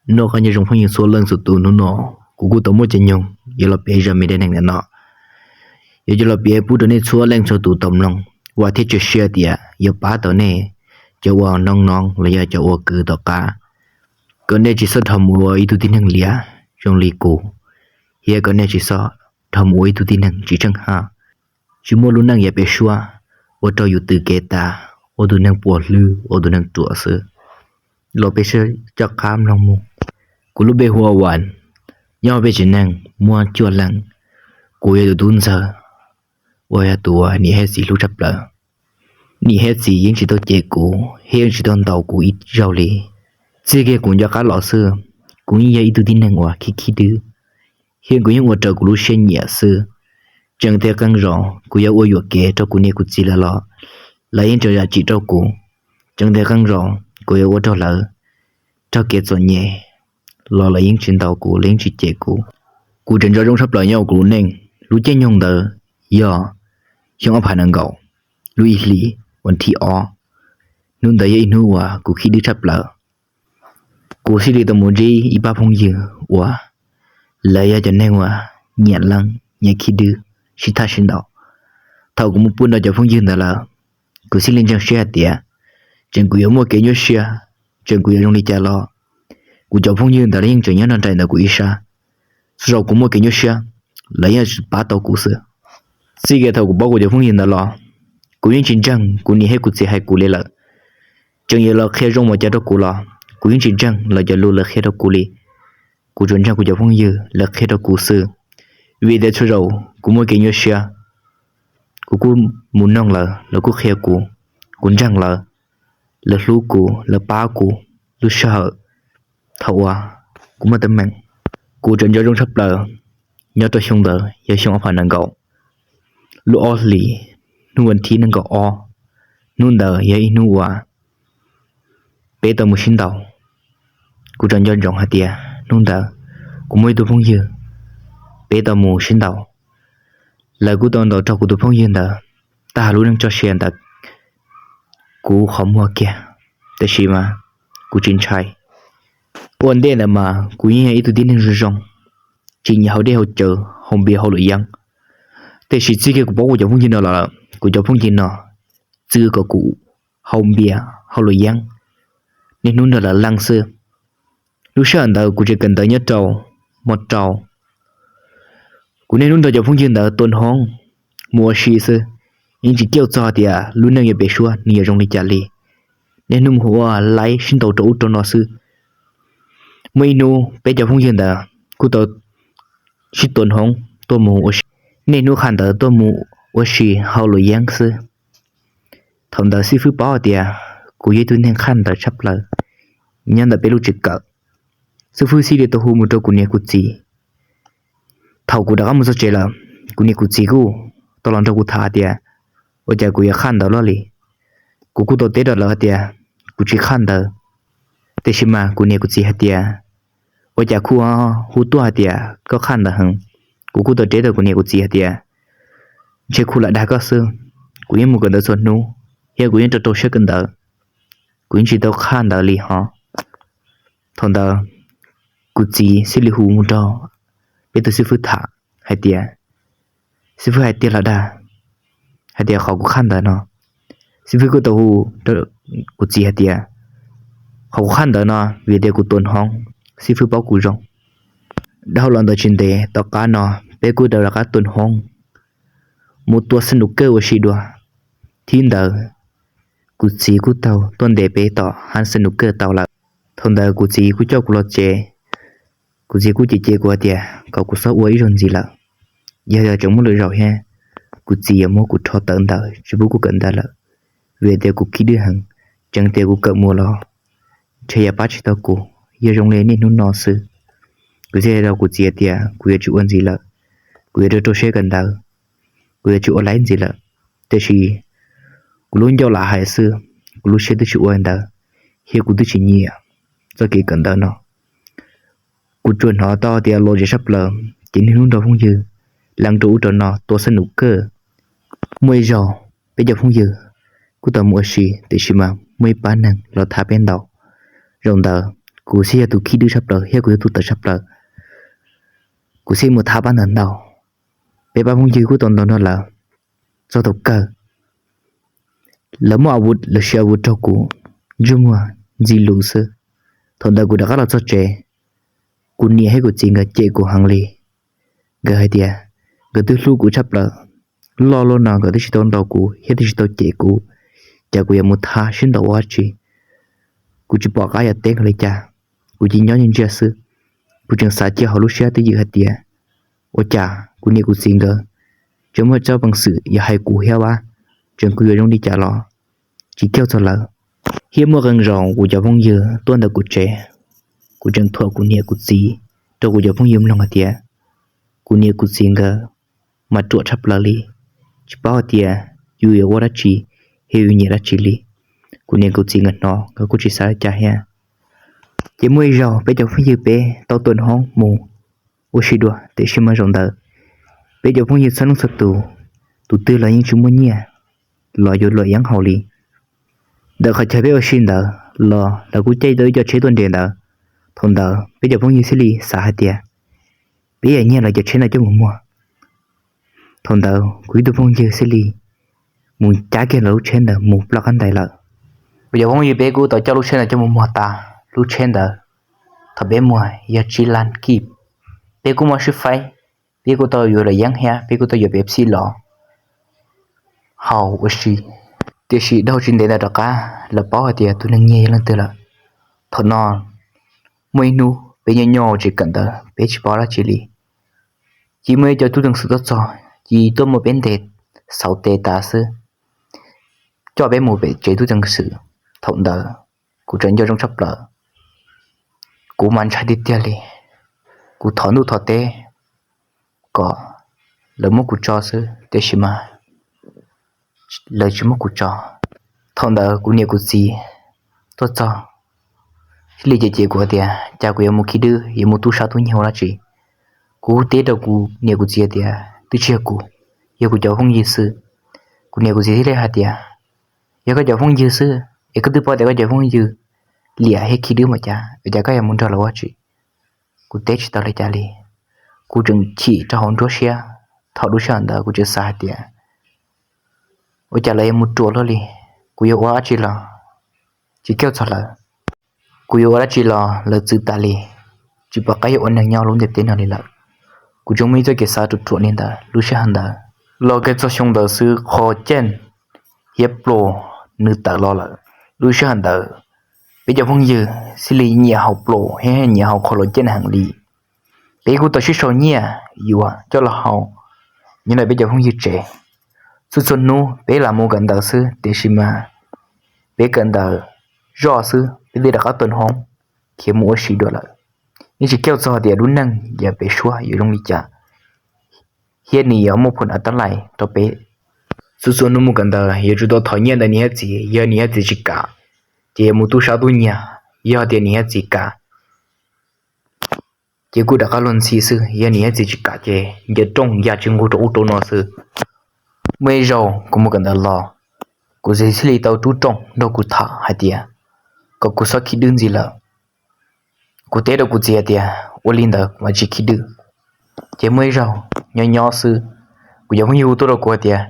Noj qab nyob zoo phooj ywg txhua leej txhua tus, hnub no kuv kuj tau muaj caij nyoog yuav los piav zaj me dab neeg ntawm no. Yuav coj los piav pub rau nej txhua leej txhua tus tau mloog, vam thiab cia siab tias yuav pab tau nej cov uas noog noog los yog cov uas kwv tom qab, kom nej tsis txhob dhau mus ua ib tug tib neeg liam zoo li kuv, thiab kom nej tsis txhob dhau mus ua ib tug tib neeg tsis tsheej haj, tsis muaj lub neej yav pem suab, ua rau yus tws kev tas, ua tus neeg puas hlwb, ua tus neeg ruam xwb. Los peb sib coj qab mloog mus. Kuv lub npe hu ua Vas, nyob peb tsev neeg muaj cuaj leej. Kuv yog tus tub ntxawg uas yog tus uas niam thiab txiv hlub tshaj plaws. Niam thiab txiv yeej tsis tau cem kuv thiab yeej tsis tau ntaus kuv ib zaug li. Txij kiag kuv nco qab los xwb, kuv yeej yog ib tug tib neeg uas khib khib dwb, thiab kuv yeej ua raws kuv lub siab nyiam xwb. Tseem tias qee zaus kuv yuav ua yuam kev rau kuv niam kuv txiv lawv los lawv yeej tseem zam txim rau kuv. Tseem tias qee zaus kuv yuav ua rau lawv raug kev txom nyem los lawv yeej tsis ntaus kuv, lawv yeej tsis cem kuv. Kuv tseem nco zoo tshaj plaws nyob hauv kuv lub neej, lub caij nyoog ntawd yog xyoo ob phav nees nkaum, lub ib hlis vas thib ob. Hnub ntawd yog ib hnub uas kuv khib dwb tshaj plaws. Kuv thiaj li tau mus ntsib ib pab phooj ywg uas lawv yog cov neeg uas nyiam leej nyiam khib dwb sib thaj sib ntaus. Thaum kuv mus pw nrog cov phooj ywg ntawd lawm, kuv thiaj li ntseeg siab hais tias tseem kuv yuav muaj kev nyuaj siab, tseem kuv yuav zoo li cas los kuv cov phooj ywg ntawd los yeej tseem nyob nrog nraim ntawm kuv ib sab. Txhua zaus kuv muaj kev nyuaj siab, lawv yeej tsis pab tau kuv xwb. Txij kiag thaum kuv paub kuv cov phooj ywg ntawd los, kuv yeej tsis ntseeg kuv niam thiab kuv txiv hais kuv li lawm. Tseem yuav lawv qhia zoo mus cas rau kuv los kuv yeej tsis ntseeg lawv cov lus lawv qhia rau kuv li. Kuv tsuas ntseeg kuv cov phooj ywg lawv qhia rau kuv xwb. Vim tias txhua zaus kuv muaj kev nyuaj siab, kuv kuj mus noog lawv, lawv kuj qhia kuv, kuv ntseeg lawv, lawv hlub kuv, lawv pab kuv lub sij hawm thaum uas kuv muaj teeb meem. Kuv tseem nco zoo tshaj plaws, nyob rau xyoo ntawd yog xyoo ob phav nees nkaum, lub ob hlis, hnub vas thib nees nkaum ob, hnub ntawd yog ib hnub uas peb tau mus sib ntaus. Kuv tseem nco ntsoov hais tias hnub ntawd kuv muaj ib tug phooj ywg, peb tau mus sib ntaus. Lawv kuj tau ntaus raug kuv tus phooj ywg ntawd tag lub neej txoj sia ntawm kuv qhov muag kiag, tiam sis mas kuv tsis ntshai. Ua ntej ntawd mas kuv yeej yog ib tug tib neeg zoo zoo, tsis nyiam haus dej haus cawv, haus npias haus luam yeeb. Tiam sis txij kiag kuv paub kuv cov phooj ywg no los lawm, kuv cov phooj ywg no txwv kom kuv haus npias haus luam yeeb, niaj hnub nrog lawv leej xwb. Lub sij hawm ntawd kuv tseem kawm ntawv nyob rau mos rau. Kuv niaj hnub nrog cov phooj ywg ntawd tua hnoob mus ua si xwb, yeej tsis caum txog tias lub neej yav pem suab nws yuav zoo li cas li. Niaj hnub mus ua laib sib ntaus rau ub rau no xwb. Muaj ib hnub peb cov phooj ywg ntawd kuj tau sib tua hnoob tuaj mus ua si, niaj hnub qhaj ntawv tuaj mus ua si haus luam yeeb xwb. Thaum ntawd xib fwb paub hais tias kuv yog ib tug neeg qhaj ntawv tshaj plaws nyob ntawm peb lub tsev kawm. Xib fwb thiaj li tau hu mus rau kuv niam kuv txiv. Thaum kuv rov qab mus txog tsev lawm, kuv niam kuv txiv kuj tau los nrog kuv tham hais tias ua cas kuv yuav qhaj ntawv luaj li. Kuv kuj tau teb rau lawv hais tias kuv tsis qhaj ntawv. Tiam sis mas kuv niam kuv txiv hais tias ua cas kuv hu tuaj hais tias koj qhaj ntawv heev. Kuv kuj tau teb rau kuv niam kuv txiv hais tias ntshe kuv lam dag koj xwb, kuv yeej mus kawm ntawv txhua hnub, thiab kuv yeej rau rau siab kawm ntawv, kuv yeej tsis tau qhaj ntawv li hos. Thaum ntawd kuv txiv thiaj li hu mus nrog peb tus xib fwb tham hais tias, xib fwb hais tiag los dag hais tias qhov kuv qhaj ntawv no. Xib fwb kuj tau hu rau kuv txiv hais tias qhov kuv qhaj ntawv no vim tias kuv tua hnoob, xib fwb paub kuv zoo. Dhau los ntawd tsis ntev tom qab no peb kuj tau rov qab tua hnoob mus tua xab nus kawj ua si dua. Thib ntawd kuv txiv kuj tau tuaj ntes peb tom hab xab nus kawj tau lawm. Thaum ntawd kuv txiv kuj coj kuv los tsev. Kuv txiv kuj cem cem kuv hais tias kom kuv txhob ua ib zaug ntxiv lawm, yog tseem muaj lwm zaus thiab kuv txiv yuav muab kuv rho tawv ntawd tsis pub kuv kawm ntawv lawm, vim tias kuv khib dwb heev, tseem tias kuv kawm mus los ntshe yuav pab tsis tau kuv, yog zoo li niaj hnub no xwb. Kuv thiaj hais rau kuv txiv hais tias kuv yuav tsis ua ntxiv lawm, kuv yuav rau rau siab kawm ntawv, kuv yuav tsis ua laib ntxiv lawm. Tiam sis kuv lub ncauj lam hais xwb, kuv lub siab twb tsis ua ntawd, thiab kuv twb tsis nyiam txoj kev kawm ntawv no. Kuv tsuas hnov tau tias los zem sab plaws ces niaj hnub nrog phooj ywg leej rau ub rau no tua xab nus kawj. Muaj ib zaug peb cov phooj ywg kuj tau mus ua si, tiam sis mas muaj ib pab neeg los thab peb ntaus. Zaum ntawd kuv thiaj yog tus khib dwb tshaj plaws thiab kuv yog tus tawv tshaj plaws. Kuv thiaj mus thab pab ntawd ntau. Peb pab phooj ywg kuj tau ntaus nrog lawv txog thaum kawg. Lawv muaj a vuv, lawv siv a vuv raug kuv ntsej muag ntxim lus xwb. Thaum ntawd kuv rov qab los txog tsev, kuv niam thiab kuv txiv nkawd cem kuv heev li. Nkawd hais tias nkawd twb hlub kuv tshaj plaws, loj luaj no nkawd twb tsis tau ntaus kuv thiab twb tsis tau cem kuv, cas kuv yuav mus thab sib ntaus ua dab tsi. Kuv tsis pom qab yuav teb nkawd li cas, kuv cia nyob ntsia xwb. Kuv tseem xav cia hauv lub siab twj ywm hais tias, ua cas kuv niam kuv txiv nkawd tseem muaj txoj peev xwm yuav hais kuv thiab vaj, tseem kuv yuav zoo li cas los tsis caum txog lawv. Thiab muaj qee zaus kuv cov phooj ywg tuaj ntawm kuv tsev, kuv tseem thuam kuv niam kuv txiv rau kuv cov phooj ywg mloog hais tias kuv niam kuv txiv nkawd mas ruam tshaj plaws li, tsis paub hais tias yus yuav ua dab tsi thiab yus nyiam dab tsi li. Kuv niam kuv txiv nkawd hnov nkawd kuj tsis xav li cas thiab. Ces muaj ib zaug peb cov phooj ywg peb tau tuaj hoob mus ua si dua, tiam sis mas zaum ntawd peb cov phooj ywg txhua leej txhua tus, tus twg los yeej tsis muaj nyiaj los yuav luam yeeb haus li. Ntawm qhov chaw peb ua si ntawd los lawv kuj caij tau ib co tsheb tuaj nres ntawd. Thaum ntawd peb cov phooj ywg thiaj li xav hais tias peb yam nyiag lawv cov tsheb ntawd coj mus muag. Thaum ntawd kuv ib tug phooj ywg thiaj li mus cab kiag lawv lub tsheb ntawd mus ploj qab ntais lawm. Kuv cov phooj ywg peb kuj tau coj lub tsheb ntawd coj mus muag tas. Lub tsheb ntawd thaum peb muag yog tsib lab kib. Peb kuj muaj sib faib, peb kuj tau yuav luam yeeb thiab peb kuj tau yuav Pepsi los haus ua si. Tiam sis dhau tsis ntev ntawd rov qab lawv paub hais tias tus neeg nyiag yog leej twg lawm. Thaum no muaj ib hnub peb nyob nyob tsev kawm ntawv peb tsis paub dab tsi li, ces muaj ib co tub ceev xwm tuaj txog, ces tuaj muab peb ntes xauv tes tas xwb, coj peb mus pem tsev tub ceev xwm. Thaum ntawd kuv tseem nco zoo tshaj plaws, kuv mas ntshai tiag tiag li. Kuv thov ntuj thov teb kom lawv muab kuv tso xwb, tiam sis mas lawv tsis muab kuv tso. Thaum ntawd kuv niam kuv txiv tuaj txog, thiaj li cem cem kuv tias cas kuv yuav mus khib dwb, yuav mus tub sab tub nyiag ua dab tsi. Kuv teb rau kuv niam kuv txiv tias twb tsis yog kuv, yog kuv cov phooj ywg xwb. Kuv niam kuv txiv thiaj li hais tias yog koj cov phooj ywg xwb es koj twb paub tias koj cov phooj ywg liam thiab khib dwb mas cas, es cas koj yuav mus nrog lawv ua dab tsi? Kuv teb tsis tau li cas li. Kuv tseem chim rau hauv nruab siab. Thaum lub sij hawm ntawd kuv tseem xav hais tias ua cas lawv yuav mus ruam luaj li, kuv yuav ua dab tsi los tsis caum txog lawv, kuv yuav ua dab tsi los lawv txwv tas li, tsis pom qab yuav ua neeg nyob lub ntiaj teb no li lawm. Kuv tseem muaj ib txoj kev xav ruam ruam li ntawd. Lub sij hawm ntawd los kiag txog xyoo ntawd xwb qhov ceeb thiab plob nws tawm los lawm. Lub sij hawm ntawd peb cov phooj ywg thiaj li nyiam haus plob thiab nyiam haus qhov los ceeb heev li. Peb kuj tau sib sau nyiaj yuav coj los haus nyob ntawm peb cov phooj ywg tsev. Txhua txhua hnub peb lam mus kawm ntawv xwb, tiam sis mas peb kawm ntawv zoj xwb peb twb rov qab tuaj hoob khiav mus ua si dua lawm. Yeej tsis caum txog tias lub neej yav pem suab yuav zoo li cas, thiab nws yuav muaj phau a tab lais rau peb. Txhua txhua hnub mus kawm ntawv yuav tsum tau thov nyiaj ntawm niam thiab txiv, yog niam thiab txiv tsis kam ces yuav mus tub sab tub nyiag, yog tias niam thiab txiv kam ces kuj rov qab luag ntxhi xwb, yog niam thiab txiv tsis kam ces ncaws rooj ya tsis nqug rau ub rau no xwb. Muaj ib zaug kuv mus kawm ntawv los, kuv txiv thiaj li tau rub rooj nrog kuv tham hais tias kom kuv txhob khib dwb ntxiv lawm. Kuv teb rau kuv txiv hais tias ua li ntawd mas tsis khib dwb. Ces muaj ib zaug nyob nyob xwb, kuv cov phooj ywg tuaj rau kuv hais tias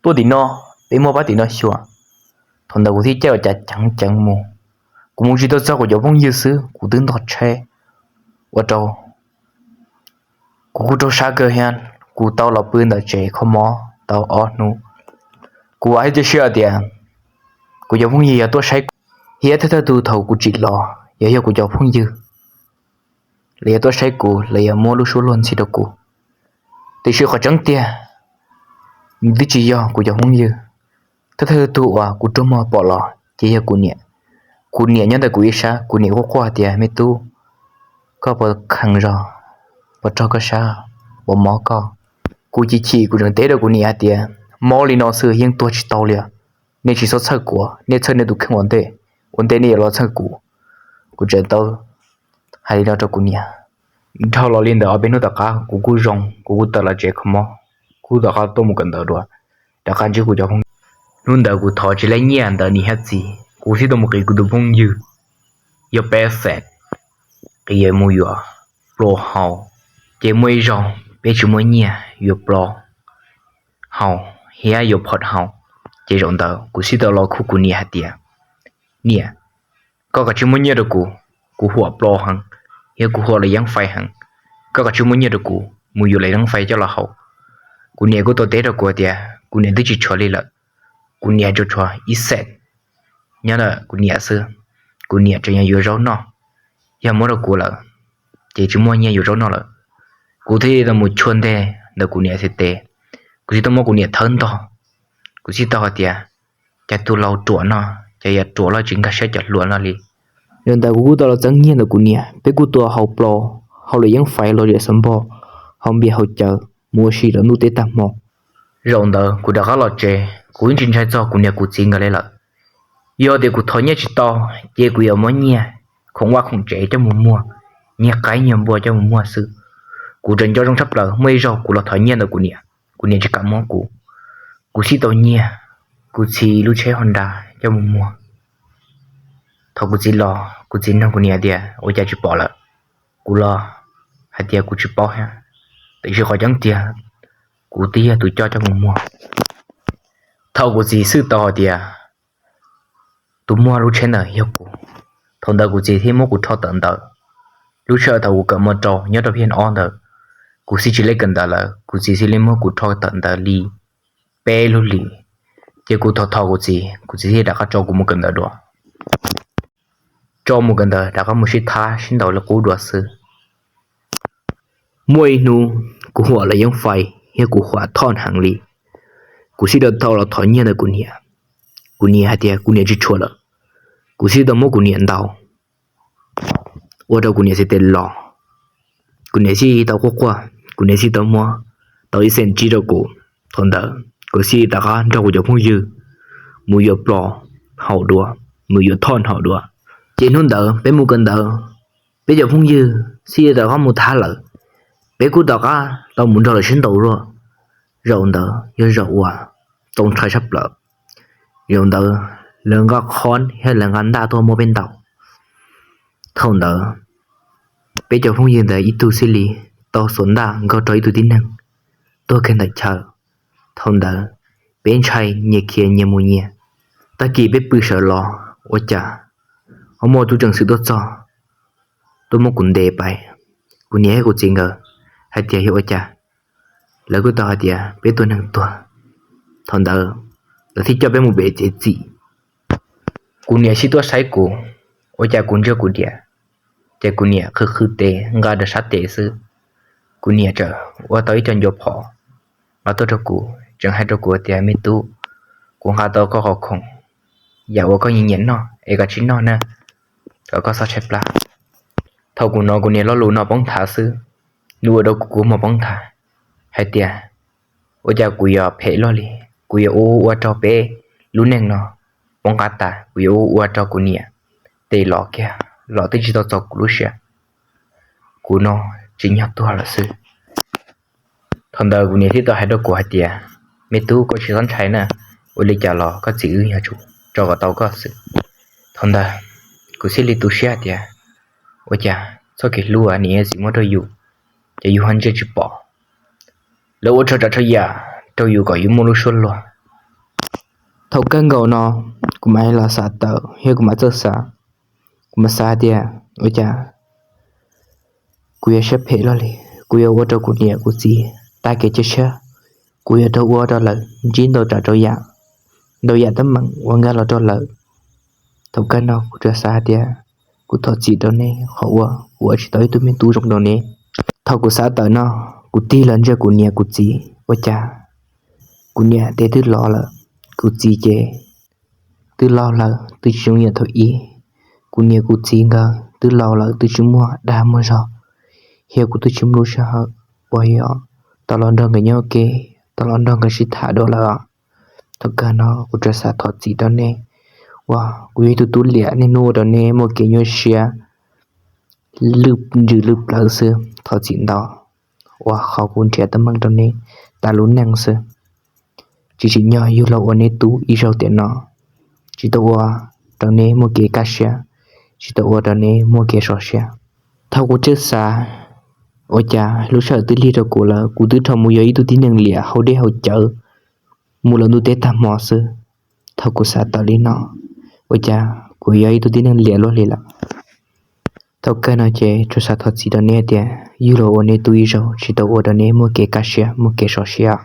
tuaj tim no, peb muaj pab tim no xyuas. Thaum ntawd kuv thiaj caij ua cas ceev ceev mus. Kuv mus tsis tau txog kuv cov phooj ywg xwb kuv twb ntog tsheb ua rau kuv kuj raug sab kawg thiab. Kuv tau los pw ntawm tsev kho mob tau ob hnub. Kuv vam thiab cia siab tias kuv cov phooj ywg yuav tuaj saib kuv, thiab thawj thawj tug thaum kuv tsim los yog yog kuv cov phooj ywg, lawv yuav tuaj saib kuv, lawv yuav muab lub suab luag ntxhi rau kuv. Tiam sis qhov tseeb tiag nws twb tsis yog kuv cov phooj ywg. Thawj thawj tug uas kuv raug muag pom los ces yog kuv niam. Kuv niam nyob ntawm kuv ib sab, kuv niam quaj quaj tias me tub, koj puas kheev zog, puas raug koj sab, puas mob koj? Kuv chim chim kuv tseem teb rau kuv niam hais tias mob li no xwb yeej tuag tsis tau li os. Nej tsis txhob txhawj kuv, nej txhawj nej tus kheej ua ntej, ua ntej nej yuav los txhawj kuv. Kuv tseem tau hais li no rau kuv niam. Dhau los li ntawd ob peb hnub tom qab kuv kuj zoo, kuv kuj tawm los tsev kho mob, kuv rov qab tuaj mus kawm ntawv dua, rov qab ntsib kuv cov phooj ywg. Hnub ntawd kuv thov tsis laib nyiaj ntawm niam thiab txiv, kuv thiaj tau mus qiv kuv tus phooj ywg yog peb xees. qias mus yuav plo haus. Ces muaj ib zaug peb tsis muaj nyiaj yuav plo haus thiab yuav phom haus, ces zaum ntawd kuv thiaj tau los khub kuv niam hais tias, Niam, koj kav tsij muab nyiaj rau kuv, kuv huam plo heev, thiab kuv huam lawv yeeb fais heev, koj kav tsij muab nyiaj rau kuv mus yuav lawv yeeb fais coj los haus. Kuv niam kuj tau teb rau kuv tias kuv niam twb tsis tshuav li lawm, kuv niam tsuas tshuav ib xees nyob ntawm kuv niam xwb, kuv niam tseem yuav zaub noj, yog muab rau kuv lawm ces tsis muaj nyiaj yuav zaub noj lawm. Kuv thiaj tau mus chua ntej ntawm kuv niam tes, kuv thiaj tau muab kuv niam thawb ntog, kuv thiaj tau hais tias, Cas tus laus ruam no, cas yuav ruam loj tsis nkag siab cov hluas no li. Zaum ntawd kuv kuj tau los txeeb nyiaj ntawm kuv niam, peb kuj tau haus plo, haus lawv yeeb fais los zem xav npog, haus npias haus cawv mus ua si rau ntuj teb tag hmo. Zaum ntawd kuv rov qab los tsev, kuv yeej tsis ntshai txog kuv niam kuv txiv nkawd li lawm. Yog tias kuv thov nyiaj tsis tau, ces kuv yuav muab nyiaj khoom vaj khoom tsev coj mus muag, nyiag qaib nyiag npua coj mus muag xwb. Kuv tseem nco zoo tshaj plaws muaj ib zaug kuv los thov nyiaj ntawm kuv niam, kuv niam tsis kam muab kuv, kuv thiaj tau nyiag kuv txiv lub tsheb Honda coj mus muag. Thaum kuv txiv los, kuv txiv nug kuv niam tias ua cas tsis pom lawm. Kuv los hais tias kuv tsis paub thiab, tiam sis qhov tseeb tiag kuv twb yog tus coj coj mus muag. Thaum kuv txiv xwb tau hais tias tus muag lub tsheb ntawd yog kuv, thaum ntawd kuv txiv thiaj muab kuv rho tawm ntawd. Lub sij hawm thaum kuv kawm mos rau nyob rau phij ob ntawd, kuv thiaj tsis hle kawm ntawv lawm, kuv txiv thiaj li muab kuv rho tawm ntawd li peb lub hlis. Ces kuv thov thov kuv txiv, kuv txiv thiaj rov qab tso kuv mus kawm ntawv dua. Tso mus kawm ntawv rov qab mus sib thab sib ntaus li qub dua xwb. Muaj ib hnub kuv huam lawv yeeb fais thiab kuv huam thoj heev li, kuv thiaj tau los thov nyiaj ntawm kuv niam. Kuv niam hais tias kuv niam tsis tshuav lawm, kuv thiaj tau muab kuv niam ntaus, ua rau kuv niam txiv tes los. Kuv niam thiaj tau quaj quaj, kuv niam thiaj tau muab tau ib xees tsib rau kuv. Thaum ntawd kuv thiaj rov qab nrog kuv cov phooj ywg mus yuav plo haus dua, mus yuav thoj haus dua. Ces hnub ntawd peb mus kawm ntawv, peb cov phooj ywg thiaj rov qab mus thab lawv, peb kuj rov qab tau mus nrog lawv sib ntaus dua. Zaum ntawd yog zaum uas txaus ntshai tshaj plaws. Zaum ntawd lawv nqa qhov thiab lawv nqa ntaj tuaj muab peb ntaus. Thaum ntawd peb cov phooj ywg ntawd ib tug thiaj li tau xuas ntaj nkaug rau ib tug tib neeg tuag kiag ntawm chaw. Thaum ntawd peb ntshai nyias khiav nyias mus nyias. Tag kis peb pw sawv los ua cas ho muaj tub ceev xwm tuaj txog, tuaj muab kuv ntes pais. Kuv niam thiab kuv txiv nkawd hais tias yog ua cas, lawv kuj tau hais tias peb tua neeg tuag. Thaum ntawd lawv thiaj coj peb mus pem tsev txim. Kuv niam thiaj tuaj saib kuv, ua cas kuv ntsia kuv niam, ces kuv niam qhwv qhwv tes nqa rau sab tes xwb. Kuv niam txawm ua tau ib co ncua phom nqa tuaj rau kuv, tseem hais rau kuv tias, Me tub, kuv nqa tau koj qhov khoom, yam uas koj nyiam nyiam noj es koj tsis noj na, kom koj txhob tshaib plab. Thaum kuv hnov kuv niam lo lus no poob nthav xwb, nws ua rau kuv kua muag poob nthav, hais tias, Ua cas kuv yuav phem luaj li, kuv yuav ua ua rau peb lub neej no poob qab tas, kuv yuav ua ua rau kuv niam tes los kiag los twb tsis tau txog kuv lub siab. Kuv no tsim nyog tuag lawm xwb. Thaum ntawd kuv niam thiaj tau hais rau kuv hais tias, Me tub, koj tsis txhob ntshai na, ua li cas los koj txiv wb yuav tsum tso kom tau koj xwb. Thaum ntawd kuv thiaj li tu siab hais tias, Ua cas txoj kev hlub uas niam thiab txiv muab rau yus, ces yus ho ntsia tsis pom, lawv ua txhua tsav txhua yam rau yus kom yus muaj lub suab luag. Thaum kawg nkaus no kuv mam los xav tawm thiab kuv mam txawj xav. Kuv mam xav hais tias, Ua cas kuv yuav siab phem luaj li, kuv yuav ua rau kuv niam kuv txiv tag kev cia siab, kuv yuav rau ua rau lawv ntsib ntau tsav ntau yam, ntau yam teeb meem uas nkag los rau lawv. Thaum kawg no kuv tsuas xav hais tias, Kuv thov txim rau neb qhov uas kuv ua tsis tau ib tug me tub zoo rau neb. Thaum kuv xav tawm no, kuv tig los ntsia kuv niam kuv txiv, ua cas kuv niam tes twb los lawm, kuv txiv ces twb laus lawm twb tsis zoo yam thaum ub. Kuv niam kuv txiv nkawd twb laus lawm twb tsis muaj dag muaj zog, thiab kuv twb tsis muaj lub sij hawm uas yog tau los nrog nkawd nyob ua ke, tau los nrog nkawd sib tham dua lawm. Thaum kawg no kuv tsuas xav thov txim rau neb uas kuv yog ib tug tub liam niaj hnub ua rau neb muaj kev nyuaj siab lwj ntsws lwj plawv xwb. Thov txim ntau uas qhov kuv nrhiav teeb meem rau neb tas lub neej xwb. Tsis tsim nyog yug los ua neb tub ib zaug tiam no, tsis tau ua rau neb muaj kev kaj siab, tsis tau ua rau neb muaj kev sov siab. Thaum kuv tseem xav, ua cas lub sij hawm twb lig rau kuv lawm, kuv twb rho mus yog ib tug tib neeg liam haus dej haus cawv mus lawm ntuj teb tag hmo xwb. Thaum kuv xav tawm li no, ua cas kuv yog ib tug tib neeg liam luaj li lawm. Thaum kawg no ces tsuas xav thov txim rau neb tias yug los ua neb tub ib zaug tsis tau ua rau neb muaj kev kaj siab muaj kev sov siab.